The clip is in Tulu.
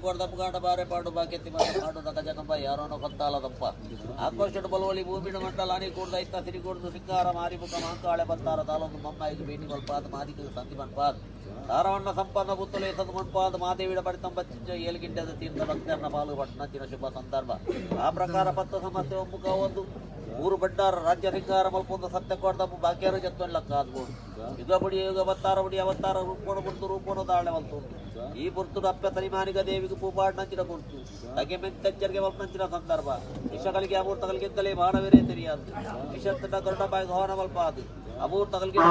ಕೊಡ್ದಪ್ಪ ಬಾರೆ ಪಾಡು ಬಾಕೆತ್ತಿ ಮಾತ ಮಾಡುದ ಕಜಕಂಬ ಯಾರೋನ ಕೊತ್ತಾಲದಪ್ಪ ಆಕೋಶಡ್ ಬಲವಳಿ ಭೂಮಿನ ಮಂಡಲ ಅಣಿ ಕೂಡ್ದ ಇತ್ತ ಸಿರಿ ಕೂಡ್ದು ಸಿಂಗಾರ ಮಾರಿಮುಖ ಮಾಂಕಾಳೆ ಬಂತಾರ ತಾಲೊಂದು ಮಮ್ಮಾಯಿಗೆ ಭೇಟಿ ಮಲ್ಪಾದ ಮಾದಿಗೆ ಸಂಧಿ ಮನ್ಪಾದ್ ತಾರವಣ್ಣ ಸಂಪನ್ನ ಪುತ್ತಲೆ ಸದ್ ಮನ್ಪಾದ ಮಾದೇವಿಡ ಪಡಿತಂಬ ಚಿಂಚ ಏಲ್ಗಿಂಡದ ತೀರ್ಥ ಭಕ್ತರನ ಪಾಲು ಪಟ್ಟಣಂಚಿನ ಶುಭ ಸಂದರ್ಭ. ಆ ಪ್ರಕಾರ ಪತ್ತ ಸಮಸ್ಯೆ ಒಮ್ಮುಖ ಒಂದು ಊರು ಭಂಡಾರ ರಾಜ್ಯ ಸಿಂಗಾರ ಮಲ್ಪೊಂದು ಸತ್ಯ ಕೊಡ್ದಪ್ಪು ಬಾಕ್ಯಾರ ಜತ್ತೊನ್ ಲಕ್ಕ ಆದ್ಬೋದು ಯುಗ ಬುಡಿ ಯುಗ ಬತ್ತಾರ ಬುಡಿ ಅವತಾರ ರೂಪೋಣ ಬುಡ್ದು ರೂಪೋಣ ತಾಳೆ ಮಲ್ತುಂಡು. ಈ ಪುರ್ತುಡು ಅಪ್ಪೆ ತನಿಮಾನಿಗ ದೇವಿಗೆ ಪೂಪಾಡ್ ನಂಚಿನ ಪುರ್ತು ತಗೆ ಮೆಂತೆಚ್ಚರಿಗೆ ಮಲ್ಪನಂಚಿನ ಸಂದರ್ಭ. ವಿಷಗಳಿಗೆ ಅಮೂರ್ತಗಳಿಗಿಂತಲೇ ಮಾನವರೇ ತೆರಿயாது. ವಿಷತ್ತಿನ ಗರುಡಬಾಯಿ ಗಹನ ಮಲ್ಪಾದು ಅಮೂರ್ತಗಳಿಗೆ.